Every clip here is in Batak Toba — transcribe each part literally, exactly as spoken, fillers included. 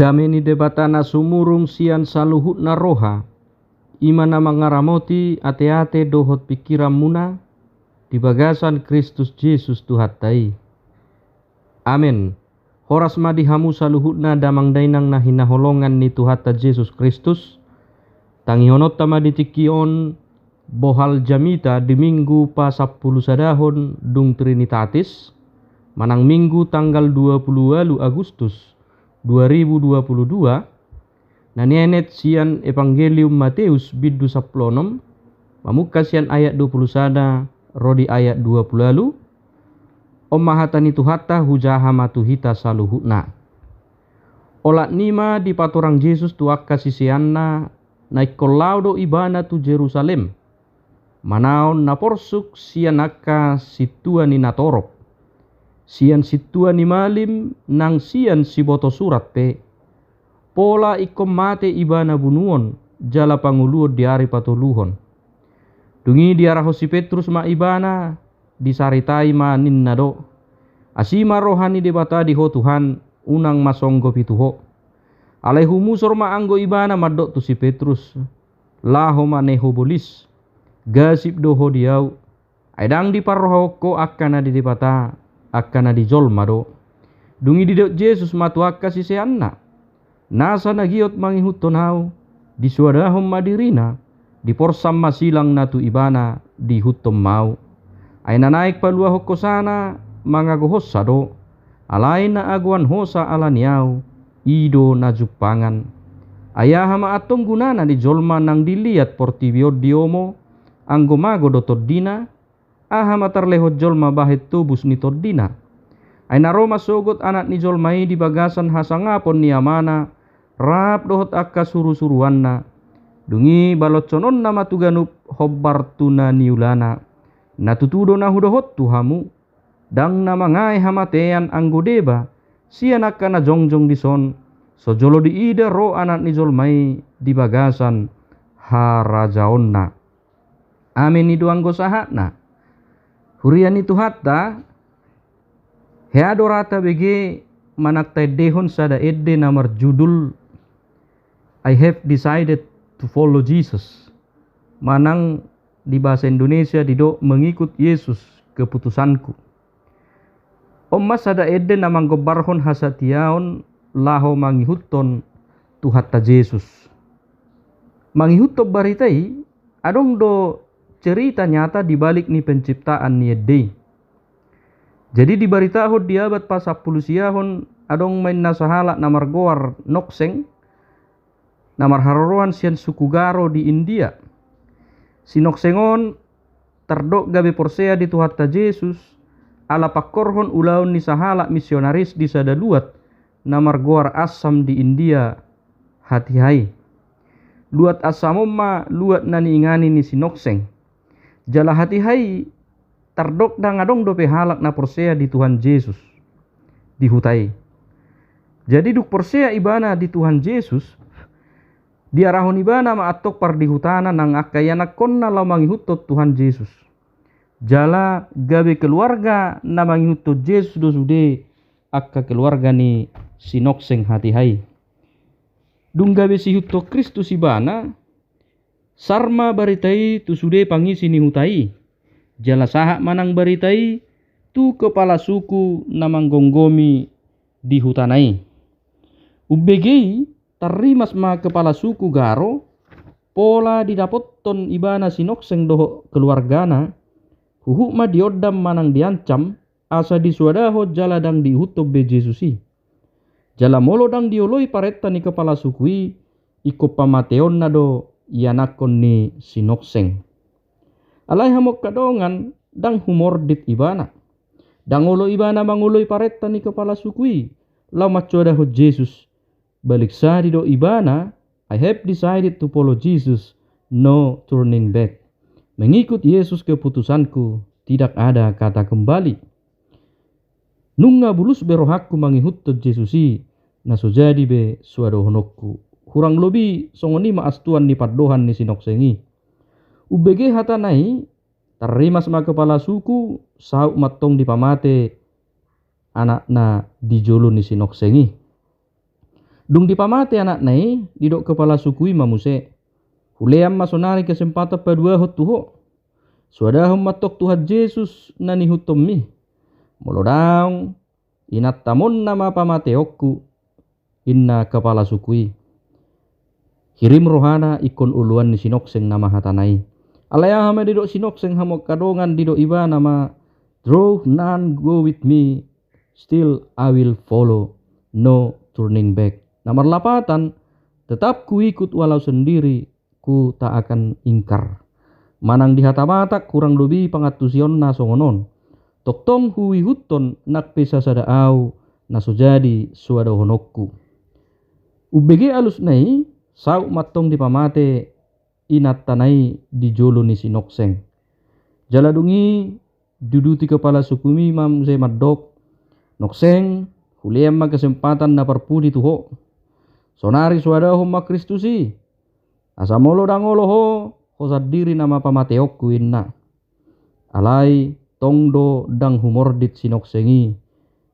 Dame ni Debata na sumurung sian saluhutna roha, i ma na mangaramoti ateate dohot pingkiranmuna di bagasan Kristus Jesus Tuhanta i. Amen. Horas ma di hamu saluhutna damang dainang na hinaholongan ni Tuhanta Jesus Kristus. Tangihononta ma di tingki on bohal jamita di Minggu pasampulusadahon dung Trinitatis, manang Minggu tanggal dua puluh ualu Agustus dua ribu dua puluh dua, na nienet sian Evangelium Mateus bindu sampulu onom, mamungka sian ayat dua puluh sada ro di ayat dua puluh ualu. On ma hata ni Tuhanta, hujaha ma tu hita saluhutna. Olat ni i ma dipatorang Jesus tu angka siseanna, na ingkon laho do ibana tu Jerusalem, manaon na porsuk sian angka sintua ni natorop, sian sintua ni malim nang sian siboto surat pe, pola ingkon mate ibana bunuon jala pangoluon di ari patoluhon. Dung i diarahon si Petrus ma ibana, disaritai ma ninna do: Asi ma roha ni Debata di ho Tuhan, unang ma songgopi tu ho. Alai humusor ma anggo ibana mandok tu si Petrus: Laho ma ne ho bolis, gasip do ho di ahu. Ai ndang diparrohahon ho angka na di Debata, angka na di jolma do. Dung i didok Jesus ma tu angka siseanna: Nasa na giot mangihuthon ahu, disoadahon ma dirina, diporsam ma silang na tu ibana, diihuthon ma ahu. Ai na naeng paluahon hosana, mangagohonsa do, alai na agoan hosa ala ni ahu, i do na jumpangan. Ai aha ma antong gunana di jolma nang diliat portibi on diomo, anggo mago do tondina? Aha ma tarlehon jolma bahen tobus ni tondina? Ai na ro ma sogot Anak ni jolma i di bagasan hasangapon ni Amana, rap dohot angka surusuruanna. Dung i baloshononna ma tu ganup hombar tu na niulana. Na tutu do na hudohon tu hamu: Ndang na mangae hamatean anggo deba sian angka na jongjong dison, so jolo diida ro Anak ni jolma i di bagasan harajaonna. Amen, i do anggo sahatna. Huria ni Tuhanta, hea do ra tabege manang taendehon sada ende na marjudul I have decided to follow Jesus, manang di bahasa Indonesia didok mengikut Yesus keputusanku. On ma sada ende na manggombarhon hasatiaon laho mangihuthon Tuhanta Jesus. Mangihuthon barita i, adong do cerita nyata di balik ni penciptaan ni ende i. Jadi dibaritahon di abad pasampulusiahon, adong ma inna sahalak na margoar Nokseng, na marharoroan sian suku Garo di India. Si Nokseng on tardok gabe porsea di Tuhanta Jesus, ala pangkorhon ulaon ni sahalak misionaris di sada luat na margoar Assam di India hatiha i. Luat Assam on ma luat na niingani ni si Nokseng. Jala hatiha i tardok ndang adong dope halak na porsea di Tuhan Jesus di huta i. Jadi dung porsea ibana di Tuhan Jesus, diarahon ibana ma antong pardihutana nang angka ianakkonna laho mangihuthon Tuhan Jesus. Jala gabe keluarga na mangihuthon Jesus do sude angka keluarga ni si Nokseng hatiha i. Dung gabe siihuthon Kristus ibana, sar ma barita i tu sude pangisi ni huta i, jala sahat ma nang barita i tu kepala suku na manggomgomi di hutana i. Umbege i tarrimas ma kepala suku Garo, pola didapothon ibana si Nokseng dohot keluargana, huhut ma diondam manang diancam, asa disoadahon jala ndang diihuthon be Jesus i. Jala molo ndang dioloi parenta ni kepala suku i, ingkon pamateonna do ianakkon ni si Nokseng. Alai hamu angka dongan, ndang humordit ibana. Ndang olo ibana mangoloi parenta ni kepala suku i laho mansoadahon Jesus. Balik sadi do ibana: I have decided to follow Jesus, no turning back. Mengikut Yesus keputusanku, tidak ada kata kembali. Nunga bulus be rohangku mangihuthon Jesus i, na so jadi be soadohononku. Hurang lobi songon i ma astuan ni pandohan ni si Nokseng i. Umbege hatana i, tarrimas ma kepala suku, saut ma antong dipamate anakna di jolo ni si Nokseng i. Dung dipamate anakna i, didok kepala suku i ma muse: Hulean ma sonari kesempatan paduahon tu ho. Suadahon ma antong Tuhan Jesus na niihutkonmi. Molo daong, inantamonna ma pamateonku, inna kepala suku i. Hirim rohana ingkon oloan ni si Nokseng nama hatana i. Alai aha ma didok si Nokseng hamu angka dongan? Didok ibana ma: Though none go with me, still I will follow, no turning back. Na marlapatan, tetap kuikut walau sendiri, ku tak akan ingkar. Manang di hata Batak kurang lobi pangantusionna songon on: Tongtong huihuthon nang pe sasada au na so jadi suadahononku. Umbege alusna i, saut ma antong dipamate inantana i di jolo ni si Nokseng. Jala dung i diuduti kepala suku i ma muse mandok: Nokseng, hulean ma kesempatan na parpudi tu ho. Sonari suadahon ma Kristus i. Asa molo ndang olo ho, ho sandiri nama pamateonku, inna. Alai tong do ndang humordit si Nokseng i.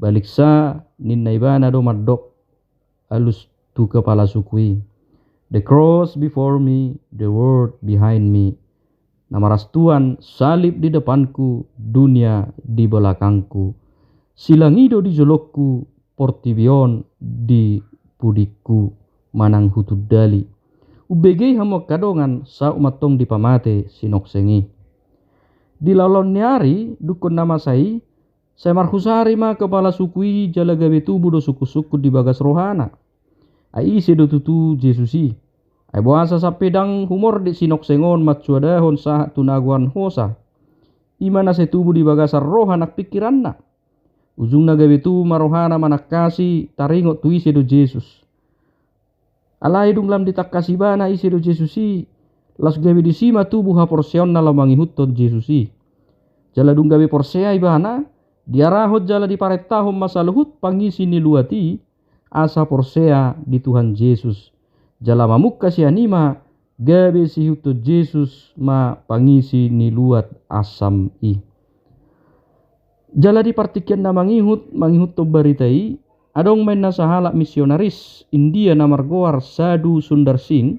Baliksa ninna ibana do mandok alus tu kepala suku i: The cross before me, the world behind me. Na marastuan, salib di depanku, dunia di belakangku. Silang i do di jolongku, portibi on di pudingku, manang hutundali. Umbege i hamu angka dongan, saut ma antong dipamate si Nokseng i. Di laon ni ari, dungkon na masa i, sai marhusari ma kepala suku i jala gabe tubu do sungkunsungkun di bagas rohana. Ai ise do tutu Jesus i? Ai boasa sampe ndang humordit si Nokseng on mansuadahon sahat tu na goan hosa? I ma na sai tubu di bagasan roha nang pingkiranna. Ujungna gabe tubu ma rohana manangkasi taringot tu ise do Jesus. Alai dung lam ditangkas ibana ise do Jesus i, laos gabe disi ma tubu haporseaonna laho mangihuthon Jesus i. Jala dung gabe porsea ibana, diarahon jala diparentahon ma saluhut pangisi ni luat i, asa porsea di Tuhan Jesus. Jala mamungka sian i ma gabe siihuthon Jesus ma pangisi ni luat asam i. Jala di partingkian na mangihut, mangihuthon barita i, adong ma inna sahalak misionaris India na margoar Sadhu Sundar Singh.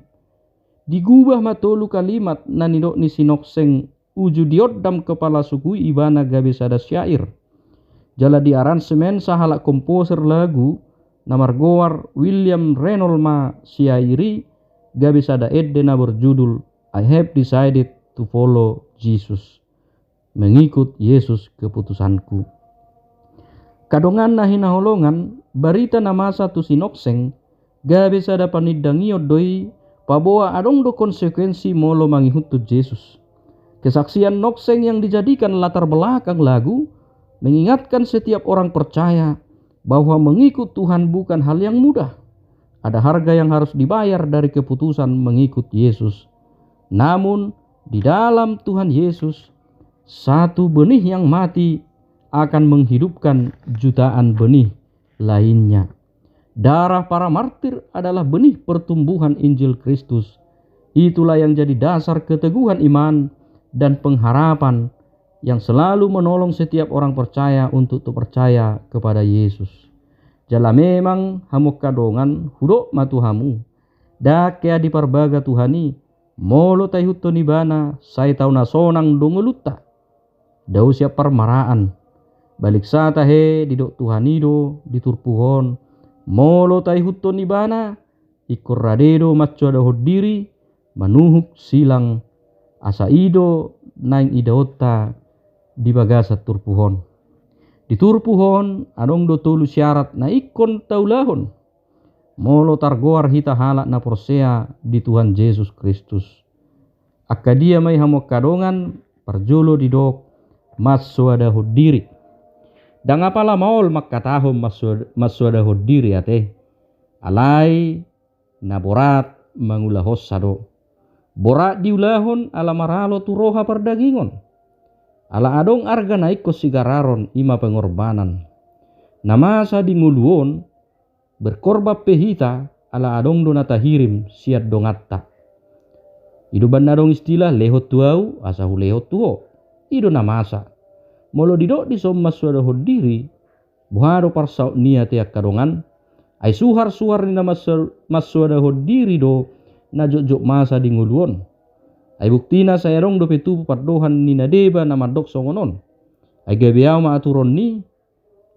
Digubah ma tolu kalimat na nidok ni si Nokseng uju diondam kepala suku i ibana gabe sada syair. Jala diaransemen sahalak komposer lagu na margoar William Reynolds ma syair i gabe sada ende na berjudul I Have Decided to Follow Jesus. Mengikut Yesus keputusanku. Angka dongan na hinaholongan, barita na masa tu si Nokseng gabe sada panindangion do i, paboa adong do konsekuensi molo mangihuthon Jesus. Kesaksian Nokseng yang dijadikan latar belakang lagu mengingatkan setiap orang percaya bahwa mengikut Tuhan bukan hal yang mudah. Ada harga yang harus dibayar dari keputusan mengikut Yesus. Namun, di dalam Tuhan Yesus, satu benih yang mati akan menghidupkan jutaan benih lainnya. Darah para martir adalah benih pertumbuhan Injil Kristus. Itulah yang jadi dasar keteguhan iman dan pengharapan yang selalu menolong setiap orang percaya untuk tetap percaya kepada Yesus. Jala memang hamu angka dongan, hudok ma tu hamu, ndang hea diparbaga Tuhan i, molo taihuthon ibana sai tau na sonang do ngolunta. Dao sian parmaraan. Baliksa tahe didok Tuhan i do di turpuk on, molo taihuthon ibana, ingkon rade do mansoadahon diri, manuhuk silang, asa i do naeng idaonta di bagasan turpuk on. Di turpuk on adong do tolu syarat na ingkon taulahon molo targoar hita halak na porsea di Tuhan Jesus Kristus. Angka dia ma i hamu angka dongan? Parjolo didok mansoadahon diri. Ndang apala maol mangkatahon mansoad-, mansoadahon diri ate. Alai na borat mangulahonsa do. Borat diulahon ala maralo tu roha pardagingon. Ala adong arga na ingkon sigararon, i ma pengorbanan. Na masa di ngolu on, berkorban pe hita ala adong do na tahirim sian donganta. I do umbahen na adong istilah lehon tu ahu asa hulehon tu ho. I do na masa. Molo didok dison mansoadahon diri, boha do parsautna i ate angka dongan? Ai suhar-suhar ni na manso-, mansoadahon diri do na jotjot masa di ngolu on. Ai buktina sai adong dope tubu pandohan ni na deba na mandok songon on. Ai gabe ahu ma aturon ni,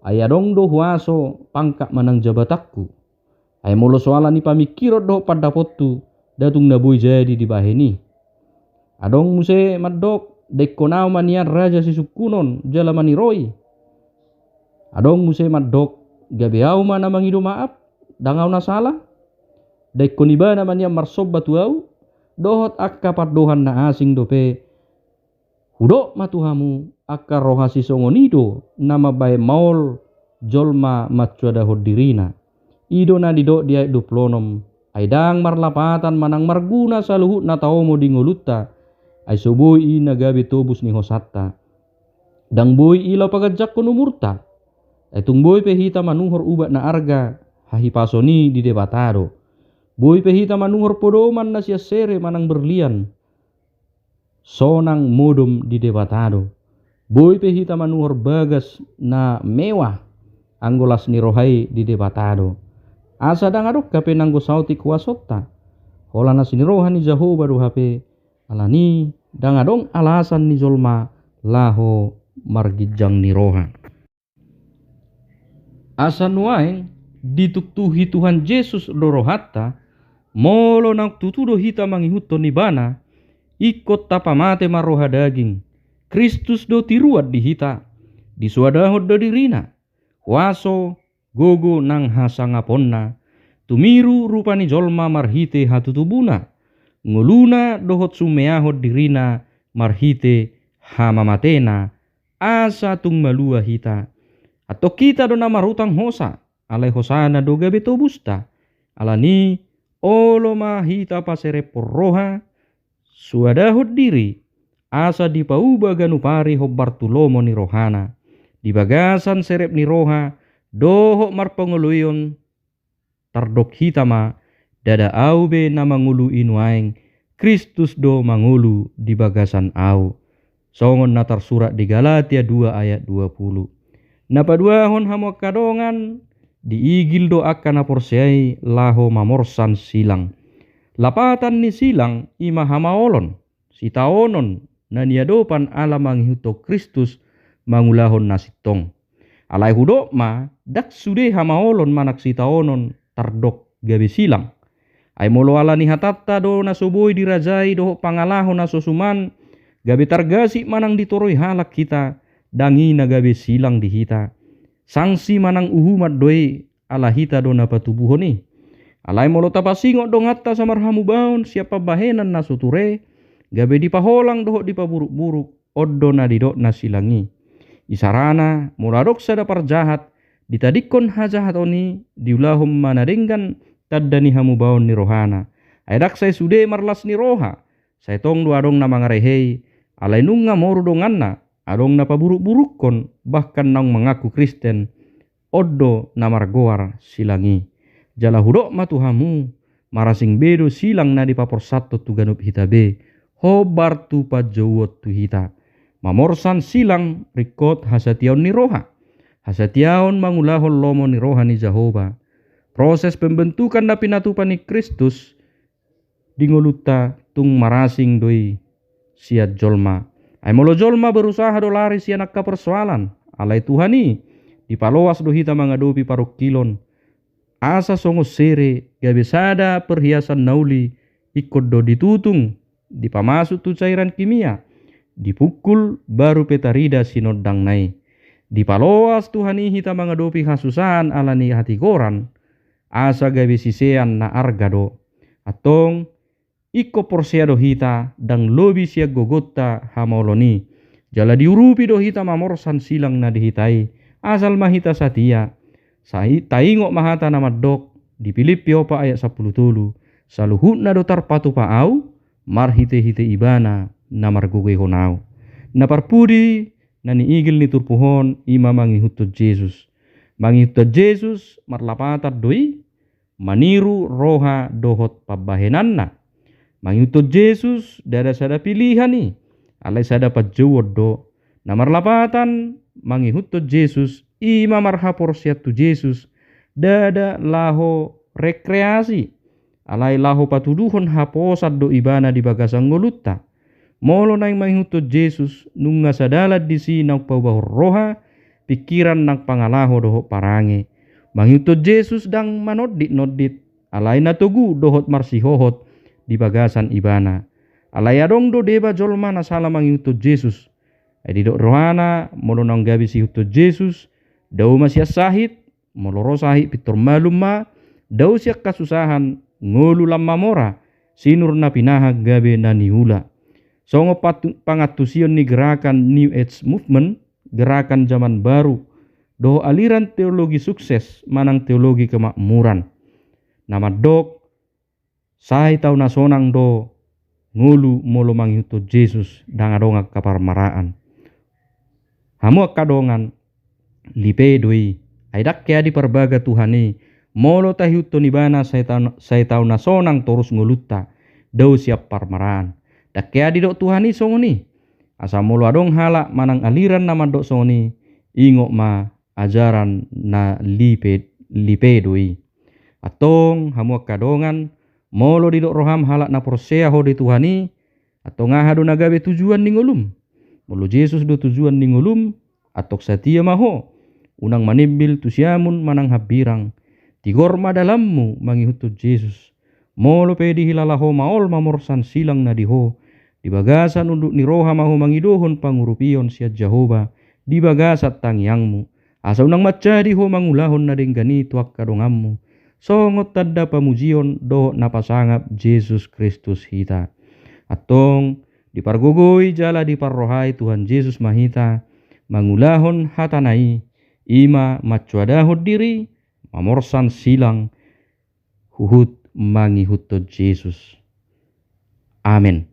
ai adong do huaso pangkat manang jabatanku. Ai molo so ala ni pamingkiron dohot pandapotu, nda tung na boi jadi dibahen i. Adong muse mandok, daingkon ahu ma nian raja sisungkunon jala maniroi. Adong muse mandok, gabe ahu ma na mangido maaf, ndang ahu na sala. Daingkon ibana ma nian marsomba tu ahu, dohot angka pandohan na asing dope. Hudok ma tu hamu, angka roha sisongon i do na mambahen maol jolma mansoadahon dirina. I do na nidok di ayat dua pulu onom, ai ndang marlapatan manang marguna saluhut na taomo di ngolunta, ai so boi i na gabe tobus ni hosanta. Ndang boi i laho paganjanghon umurta. Ai tung boi pe hita manuhor ubat na arga, hahipason i di Debata do. Boi pe hita manuhor podoman na sian sere manang berlian, sonang modom di Debata do. Boi pe hita manuhor bagas na mewah, anggo las ni roha i di Debata do. Asa ndang adong hape nanggo saotik huasonta. Holan las ni roha ni Jahowa do hape, alani ndang adong alasan ni jolma laho marginjang ni roha. Asa nuaeng dituktuhi Tuhan Jesus do rohanta, molo naung tutu do hita mangihuthon Ibana, ingkon tapamate ma roha daging. Kristus do tiruan di hita, disoadahon do dirina, huaso, gogo nang hasangaponna, tumiru rupa ni jolma marhite hatutubuna, ngoluna dohot sumeahon dirina marhite hamamatena, asa tung malua hita. Antong hita do na marutang hosa, alai hosana do gabe tobusta. Alani, olo ma hita paserepon roha, soadahon diri, asa dipauba ganup ari hombar tu lomo ni rohana. Di bagasan serep ni roha, dohot marpangoloion, tardok hita ma, ndada ahu be na mangolu i nuaeng, Kristus do mangolu di bagasan ahu. Songon na tarsurat di Galatia dua ayat dua pulu. Na paduahon hamu angka dongan, diigil do angka na porsea i laho mamorsan silang. Lapatan ni silang i ma hamaolon, sitaonon na niadopan ala mangihuthon Kristus mangulahon na sintong. Alai hudok ma, ndang sude hamaolon manang sitaonon tardok gabe silang. Ai molo ala ni hatanta do na so boi dirajai dohot pangalaho na so suman, gabe targasip manang ditoroi halak hita, ndang i na gabe silang di hita. Sanksi manang uhuman do i, ala hita do na patubuhon i. Alai molo tapasingot donganta asa marhamubaon sian pambahenan na so ture, gabe dipaholang dohot dipaburuk-buruk, on do na didok na silang i. Isarana, molo adong sada parjahat, ditadingkon hajahaton i, diulahon ma na denggan tanda ni hamubaon ni rohana. Ai ndang sai sude marlas ni roha, sai tong do adong na mangarehe i, alai nunga moru donganna, adong na paburuk-burukkon, bahkan naung mangaku Kristen, on do na margoar silang i. Jala hudok ma tu hamu, marasing be do silang na dipaporsanhon tu ganup hita be, hombar tu panjouon tu hita. Mamorsan silang ringkot hasatiaon ni roha. Hasatiaon mangulahon lomo ni roha ni Jahowa. Proses pembentukan na pinatupa ni Kristus di ngolunta tung marasing do i sian jolma. Ai molo jolma berusaha do lari sian angka persoalan, alai Tuhan i, dipaloas do hita mangadopi parungkilon. Asa songon sere, gabe sada perhiasan na uli, ingkon do ditutung, dipamasuk tu cairan kimia, dipungkul, baru pe tarida sinondangna i. Dipaloas Tuhan i hita mangadopi hasusaan ala ni hatigoran, asa gabe sisean na arga do. Antong, ingkon porsea do hita, ndang lobi sian gogonta hamaolon i. Jala diurupi do hita mamorsan silang na di hita i, asal ma hita satia. Sai taingot ma hata na mandok, di Pilippi opat ayat sampulu tolu, saluhutna do tarpatupa ahu, marhite-hite Ibana na margogoihon ahu. Na parpudi, na niigil ni turpuk on, i ma mangihuthon Jesus. Mangihuthon Jesus, marlapatan do i, maniru roha dohot pambahenanna. Mangihuthon Jesus, ndada sada pilihan i, alai sada panjouon do. Na marlapatan, mangihuthon Jesus, i ma marhaporseaon tu Jesus, Ndada laho rekreasi, alai laho patuduhon haposan do ibana di bagasan ngolunta. Molo naeng mangihuthon Jesus, nunga sadalan disi naung paubahon roha, pingkiran nang pangalaho dohot parange. Mangihuthon Jesus ndang manondit-nondit, alai na togu dohot marsihohot di bagasan ibana. Alai adong do deba jolma na sala mangihuthon Jesus. Ai didok rohana, molo naung gabe siihuthon Jesus, dao ma sian sahit, molo ro sahit pintor malum ma, dao sian hasusahan, ngolu lam mamora, sinur na pinahan gabe na niula. Songon patu-, pangantusion ni gerakan New Age Movement, gerakan zaman baru, dohot aliran teologi sukses manang teologi kemakmuran. Na mandok, sai tau na sonang do ngolu molo mangihuthon Jesus, ndang adong angka parmaraan. Hamu angka dongan, lipe do i. Ai ndang hea diparbaga Tuhan i, molo taihuthon ibana sai tau, sai tau na sonang torus ngolunta, dao sian parmaraan. Ndang hea didok Tuhan i songon i. Asa molo adong halak manang aliran na mandok songon i, ingot ma ajaran na lipe, lipe do i. Antong, hamu angka dongan, molo didok roham halak na porsea ho di Tuhan i, antong aha do na gabe tujuan ni ngolum? Molo Jesus do tujuan ni ngolum, antong satia ma ho. Unang manimbil tu siamun manang hambirang. Tigor ma dalanmu mangihuthon Jesus. Molo pe dihilala ho maol mamorsan silang na di ho, di bagasan unduk ni roha ma ho mangidohon pangurupion sian Jahowa, di bagasan tangiangmu. Asa unang mansadi ho mangulahon na denggan i tu angka donganmu, songon tanda pamujion dohot na pasangap Jesus Kristus hita. Antong, dipargogoi jala diparrohai Tuhan Jesus ma hita, mangulahon hatana i, i ma mansoadahon diri, mamorsan silang, huhut mangihuthon Jesus. Amen.